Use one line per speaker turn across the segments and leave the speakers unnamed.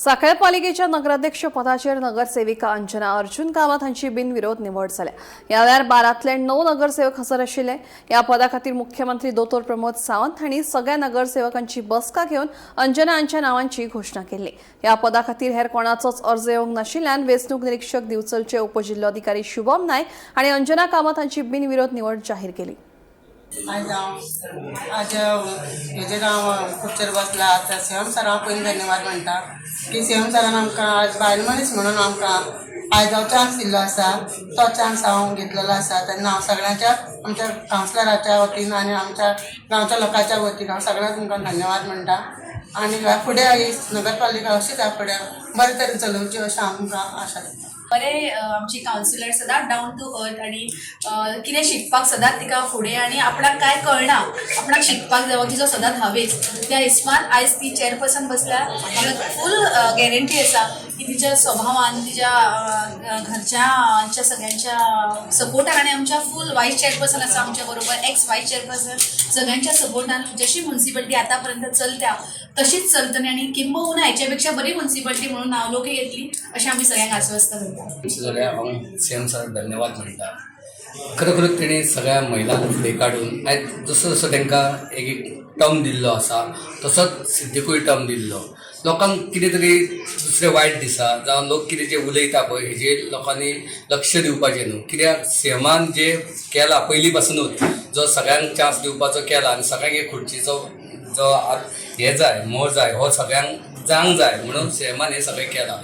सांखळे पालिकेच्या नगराध्यक्ष पदाचेर नगरसेविका अंजना अर्जुन कामत हांची बिनविरोध निवड जाल्या. ह्या वेळार 12तले 9 नगरसेवक हजर आशिल्ले. ह्या पदा खातीर मुख्यमंत्री दोतोर प्रमोद सावंत हांणी सगळ्या नगरसेवकांची बसका घेवन अंजना हांच्या नावांची घोशणा केल्ली. ह्या पदा खातीर हेर कोणाचोच अर्ज येवंक नाशिल्ल्यान वेंचणूक निरीक्षक, दिवचलचे उपजिल्लोधिकारी शुभम नायक हांणी अंजना कामत हांची बिनविरोध निवड जाहीर केली.
आयज हांव आज हेजेर हांव खुर्चेर बसला. आतां सीएम सराक पयलीं धन्यवाद म्हणटा की सीएम सरान आमकां आज बायल मनीस म्हणून आमकां आयज हो चान्स दिल्लो आसा. तो चान्स हांव घेतलेलो आसा. तेन्ना हांव सगळ्यांच्या, आमच्या कावन्सिलराच्या वतीन आनी आमच्या गांवच्या लोकांच्या वतीन हांव सगळ्यांक तुमकां धन्यवाद म्हणटा आनी ह्या फुडें ही नगरपालिका अशीच ह्या फुडें बरे तरेन चलोवची अशें आमकां आशा दिता.
बरें, आमची कावन्सिलर सदांच डावन टू अर्थ आनी कितें शिकपाक सदांच तिका फुडें आनी आपणाक कांय कळना, आपणाक शिकपाक जाय, तिचो सदांच हावेस. त्या हिसपान आयज ती चेअरपर्सन बसल्या. म्हाका फूल गॅरंटी आसा की तिच्या स्वभावान, तिच्या घरच्या सगळ्यांच्या सपोर्टान आनी आमच्या फूल वायस चेअरपर्सन आसा आमच्या बरोबर, एक्स वायस चेअरपर्सन, सगळ्यांच्या सपोर्टान जशी म्युन्सिपाल्टी आतापर्यंत चलत्या तशीच चलतली आनी किंबहुना हेच्या पेक्षा बरी म्युन्सिपाल्टी म्हणून नांवलोकी येतली अशें आमी सगळ्यांक आस्वस्त करता.
जाल्यार हांव सीएम सराक धन्यवाद म्हणटा. खरोखरच तेणी सगळ्या महिलांक फुडें काडून आयज जसो जसो तांकां एक एक टर्म दिल्लो आसा, तसोच सिद्दीकूय टर्म दिल्लो. लोकांक कितें तरी दुसरें वायट दिसा जावं लोक कितें जें उलयता पळय, हेजेर लोकांनी लक्ष दिवपाचें न्हू, कित्याक सीएमान जें केलां, पयलीं पासुनूच जो सगळ्यांक चान्स दिवपाचो केला आनी सगळ्यांक एक खुर्चीचो जो हें जाय, मोह जाय, हो सगळ्यांक जावंक जाय म्हणून सीएमान हें सगळें केलां.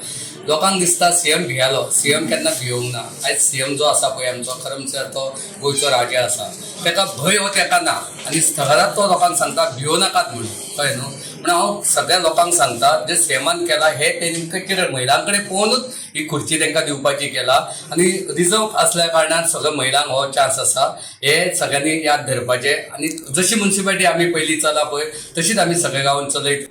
लोकांक दिसता सीएम भियेलो. सीएम केन्ना भियोंक ना. आयज सीएम जो आसा पळय आमचो, खरें म्हणल्यार तो गोंयचो राजा आसा. ताका भंय हो ताका ना आनी स्थळांत तो लोकांक सांगता, भियो नाकात म्हणून. कळ्ळें न्हू? म्हणून हांव सगळ्या लोकांक सांगता, जे सीएमान केला हे तेंकां कितें महिलां कडेन पळोवनूच ही खुर्ची तांकां दिवपाची केला आनी रिजर्व आसल्या कारणान सगळ्या महिलांक हो चान्स आसा, हे सगळ्यांनी याद धरपाचें. आनी जशी म्युन्सिपालिटी आमी पयलीं चला पळय, तशीच आमी सगळे गांवांत चलयत.